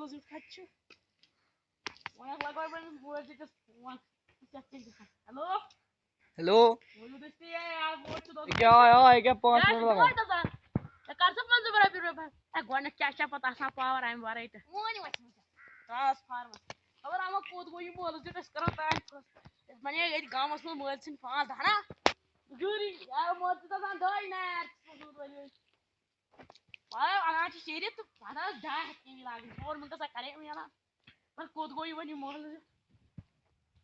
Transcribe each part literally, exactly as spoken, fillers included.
زیُٹھ کَتہِ چھُ؟ وۄنۍ حظ لَگٲے وۄنۍ أمِس مٲلۍ سٕنٛدِس فون۔ وٕچھ اَتھ کیٛاہ چھِ گژھان۔ Hello, hello. ؤلِو تُہۍ تہِ، ہے، یار، ووت چھُ دوٚپمُت۔ ییٚکیٛاہ آے، آے، ییٚکیٛاہ پانٛژھ یار، مِنَٹ لَگان۔ وۄنۍ دَپان، ہے، کر ژٕ پنٛژاہ رۄپیہِ رۄپیہِ۔ ہے، گۄڈٕنٮ۪تھ کیٛاہ چھِ پَتہٕ آسان پاوَر اَمہِ وَرٲے تہٕ؟ وۄنۍ وَسہِ وۄنۍ۔ ٹرٛانسفارمَر۔ خبر اَما کوٚت گوٚو یہِ مٲلہٕ زیُٹھ، أسۍ کَرو تام فٲصلہٕ۔ أسۍ بَنے ییٚتہِ گامَس منٛز مٲلۍ سٕنٛدۍ پانٛژھ دَہ نا۔ جوٗری، یارٕ مٲلۍ چھِ دَپان دۄہَے نار ژٕ سوزُن ؤلِو۔ آ، اَنان چھِ شیٖرِتھ تہٕ پَتہٕ ٲس ڈاے ہَتھ کیٚمۍ لاگٕنۍ۔ گورمٮ۪نٛٹَس ہا کَرے مےٚ اعلان۔ وۄنۍ کوٚت گوٚو یہِ وۄنۍ یہِ مٲلہٕ زیُٹھ؟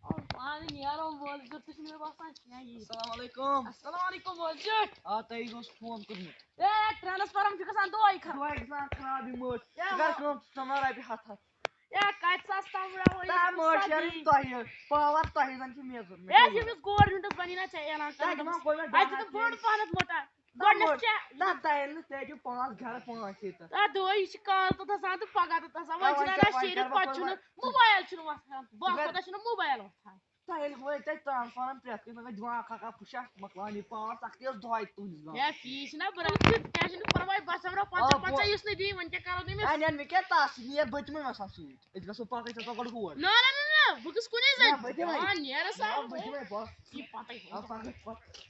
آ، پانہٕ نیرو مٲلہٕ زیُٹھ تہِ چھُنہٕ مےٚ باسان کینٛہہ یہِ۔ السلام علیکم۔ السلام علیکم مٲلہٕ زیُٹھ۔ آ، تۄہہِ اوس فون کوٚرمُت۔ اے، ٹرٛانسفارم چھُ گژھان دۄہَے خراب۔ دۄہَے گژھان خراب یہِ مٔٹ۔ اے، ژٕ کَر کٲم، ژٕ ژھٕناو رۄپیہِ ہَتھ ہَتھ۔ اے، کَتہِ ساس تام وٕڑاوو یہِ ژٕ مٔٹ سا شیرٕنۍ دِی۔ تۄہہِ۔ پاوَر تۄہہِ زَن چھِ مےٚ ضوٚرَتھ۔ مےٚ اے، کیٛاہ ییٚمِس گورمٮ۪نٛٹَس بَنی نا ژےٚ اعلان تَتہِ کَرُن۔ ما گوٚو مےٚ اَتہِ ڈاے چھِ تِم ہَتھ بٔڑ پَہنَتھ مۄٹا۔ گۄڈٕنٮ۪تھ ژےٚ نہ، تۄہہِ ییٚلہِ نہٕ تۄہہِ دِیِو پانٛژھ گرٕ پانٛژھ ییٚتہِ۔ آ، دۄہے یہِ چھِ کالہٕ تہٕ آسان تہٕ پگاہ تہٕ آسان۔ وۄنۍ نہ، چھُنہ وۄنۍ نہ کیٛاہ، وۄنۍ شیٖرِتھ، کَرٕ بہٕ پَتہٕ وۄنۍ چھُنہٕ وۄنۍ؟ موبایل چھُنہٕ وۄتھان۔ بہٕ ژٕ کَر خۄدا چھُنہٕ موبایل وۄتھان۔ تۄہہِ ییٚلہِ وۄنۍ تۄہہِ ٹرانسفارم پرٛٮ۪تھ کُنہِ ساتہٕ دِوان اکھ اکھ اکھ پُشا مۄکلاوان یہِ پاور، تَتھ تہِ اوس دۄہے تُہٕنٛدِس گامَس۔ ہے، فیٖس چھِنہ بَران، کیٛاہ چھُنہٕ پَرواے، بہٕ سَمرو پنٛژاہ آ، پو- پنٛژاہ یُس نہٕ دِیہِ، وۄنۍ کیٛاہ کَرو تٔمِس؟ ہے، نیر مےٚ کیٛاہ تَس، نیر بہٕ تہِ مہ وَسان سۭتۍ۔ أسۍ گژھو پَکٕنۍ ژےٚ ژےٚ گۄڈٕ ہور۔ نہ، نہ، نہ، نہ، بہٕ کِس کُنے زَنہِ؟ نہ، بہٕ دِمَے۔ آ، نیر سا۔ نہ، بہٕ دِمَے، بہٕ۔ یہِ پَتَے۔ آ، پَکٕنۍ، پَکٕنۍ۔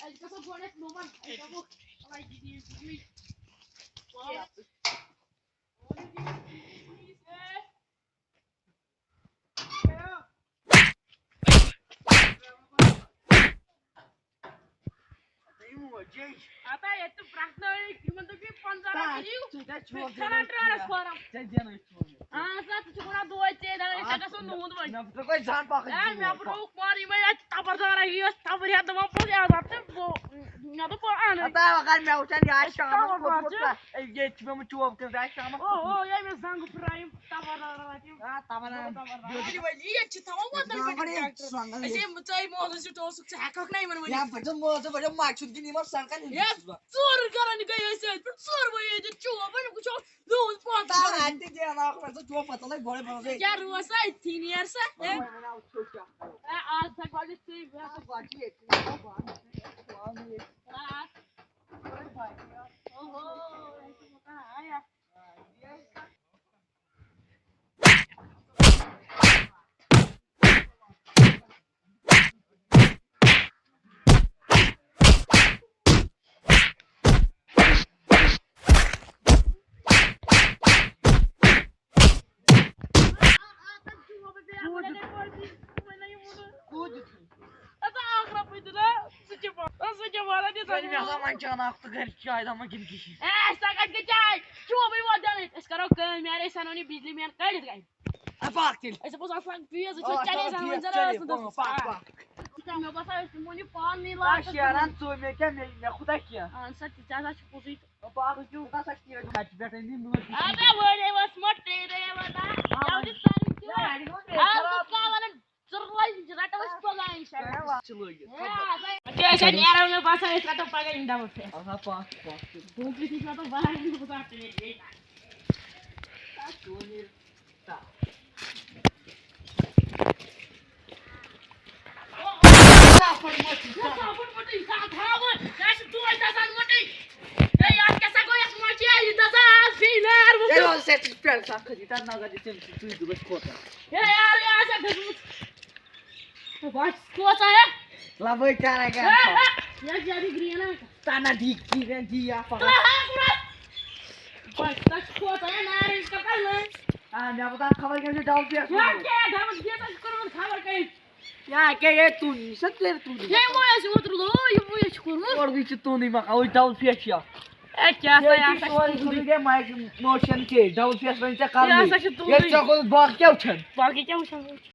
اَسہِ گژھو گۄڈٕنٮ۪تھ نومَن۔ اَسہِ دَپو، اَلَے دِدی، دِدی۔ ہتا ییٚتہِ تہِ پرٛٮ۪تھ نٲوۍ یِمَن دوٚپ یہِ پنٛژاہ رۄپیہِ دِیِو۔ ژٕ کَتہِ چھُکھ تُہۍ کھٮ۪وان دِوان؟ ٹرٛانسفارم۔ ژےٚ دِنَے چھُ وۄنۍ۔ اَہَن سا، ژٕ چھُکھ وَنان دۄہَے ژےٚ دَپان أسۍ ہا گژھو نُہُنٛد وۄنۍ۔ مےٚ پھٕٹرٲو گۄڈٕ زَن پَکھ ہے، مےٚ زٕ پھٕٹرٲوُکھ مارٕے وۄنۍ اَتہِ تَبَر دار، یہِ ٲس تَبَر ہٮ۪تھ دَپان پوٚز یَزار تہٕ بہٕ، مےٚ دوٚپ بہٕ اَنَے۔ ہتا وۄنۍ کَر مےٚ وٕچھان یہِ آسہِ شامَس تَبَر وۄتھمُت زٕ۔ تہٕ ییٚتہِ چھُ پیوٚمُت چوب تہِ آسہِ شامَس او، کھوٚتمُت۔ او، یہِ مےٚ زنٛگہٕ پھٕٹرایہِ تَبَر دار واتہِ۔ آ، تَبَر دار۔ تَبَر دار۔ ییٚتہِ وۄنۍ ییٚتہِ چھِ تھاوان وۄنۍ تَتہِ پٮ۪ٹھ ٹرٛیکٹَر۔ سۄنٛگَن أسۍ ییٚتہِ۔ ہے، ژٕ ہے مولوی چھُ ٹوسُک، ژٕ ہٮ۪کَکھ نہ یِمَن ؤنِتھ۔ یا بہٕ چھُس مول ژٕ بَڑٕ ماجہِ ہُنٛد کِنہٕ یِمَن سَنٛگَن ہِنٛدۍ ہے، چھُس بہٕ۔ ژورَن گَرَن گٔے أسۍ أتھۍ پٮ۪ٹھ، ژور ؤری ییٚتہِ چوب، وۄنۍ وٕچھو نُہُنٛد پانٛژھ تہٕ گَرَن۔ اَتہِ تہِ دیٛاوناوَکھ وۄنۍ ژٕ چوب پَتہٕ لَگہِ گۄڈَے بَنٛگسٕے۔ کیٛاہ روز سا أتھی نیر سا، ہے؟ وۄنۍ وَنو وٕچھو کیٛاہ کَرو۔ ہے، آز سا گۄڈٕ ژٕے، مےٚ آ، گۄڈٕ چھِ ییٚتہِ، آ، بَنٛد۔ آ۔ گۄڈٕ باقٕے آ۔ اوہو، یہِ چھُ مُکان، آیا۔ کوٗت دیُت؟ ہتا اکھ رۄپَے دِنا، سُہ کیٛاہ وَنان؟ سُہ کیٛاہ وَنان یہِ ییٚلہِ مےٚ ہسا زَن؟ وۄنۍ چانہٕ اکھ تہٕ گرِ چاے دامہ کِنہٕ کِہیٖنۍ؟ اے، سۄ کَتہِ گٔے چاے؟ چوبٕے ووت دیُن۔ أسۍ کَرو کٲم یارٕ، أسۍ اَنو نہٕ بِجلی مین کٔڑِتھ گَرِ۔ اَ، پَکھ تیٚلہِ۔ أسۍ دَپوس آسان فیٖس، أسۍ آ، وٕچھ چَلے چَلو زَن ٹھیٖک، وۄنۍ زَن چَلے، ٲس نہٕ پَکھ، دَپان۔ پَکھ۔ مےٚ باسان أسۍ دِمو یہِ پانہٕ نٕے آ، لاگتھ شیران کُنہِ۔ ژٕ مےٚ کیٛاہ، مےٚ، مےٚ خۄدا کینٛہہ۔ اَہَن سا، تہِ ژےٚ ہسا چھُ پوٚزُے تہٕ۔ آ، پَکھ، أسۍ دِمو تَتھ اَسہِ تیٖرَے، گاڑِ پٮ۪ٹھ أنۍ دِم، مےٚ اوس یہِ اَدٕ وۄنۍ ؤرۍ ؤژھ مۄٹ ترٛیٚیہِ دۄہہِ واتان۔ آ، یَوٕ دِ سارنٕے تہِ۔ گاڑِ منٛز ترٛیٚیہِ آ، خراب۔ بہٕ کیٛاہ وَنان؟ ژٕ روزِ، رَٹو أسۍ پَگاہ اِنشاء اللہ۔ کیٛاہ وَتھ چھِ لٲگِتھ؟ ہے، آ، بَے۔ اَدٕ کیٛاہ أسۍ اَتہِ نیرو، مےٚ باسان، أسۍ رَٹو پَگاہ اِنڈا وَتھ۔ آہا، پَکھ، پَکھ۔ بہٕ تہِ چھُس مےٚ دوٚپ، بہٕ ہا یِمہٕ بہٕ اَتھ ترٛیش چیٚنۍ۔ تَتھ چھُ وۄنۍ یہِ تَتھ۔ ہے، یارٕ، یہِ آسہِ ہا گٔژھمٕژ۔ بس کوتاہ ہے؟ لبٲے کران کیٛاہ؟ ہے، ہے، یہِ زیادٕ گرٛین ہا۔ تَنہٕ دی، دی، دی، یا پَگاہ۔ ترٛےٚ ہَتھ رۄپیہِ۔ بس، تَتھ چھِ کوتاہ ہے؟ نارٕ یِم کَتھ لٲنۍ؟ آ، مےٚ بہٕ خبر کیٛاہ چھُ ڈَل پیٚٹھ۔ ہے، کیٛاہ ڈَلَس گیس آسہِ کوٚرمُت خبر کٔمۍ؟ یا کیٛاہ یہِ تُلنی، سۄ تیٚلہِ تُلنی۔ ہے، وۄنۍ ٲسۍ اوترٕ لوو، یہِ وۄنۍ چھُ کوٚرمُت۔ اورٕ وٕچھ ژٕ تُلنٕے مۄکلاوٕے ڈَل پیٚٹھ چھِ۔ ہے، کیٛاہ سا، یہِ یہِ ہسا چھِ سورُے تُلنٕے۔ تُلنٕے گٔے مایِک موشَن چے، ڈَل پیٚٹھ وۄنۍ ژےٚ یہِ کَرنٕے۔ ہسا چھِ تُلنٕے۔ ییٚتہِ ژےٚ کوٚرُتھ باقٕے کیٛاہ وٕچھَن؟ باقٕے کیٛاہ وٕچھَن؟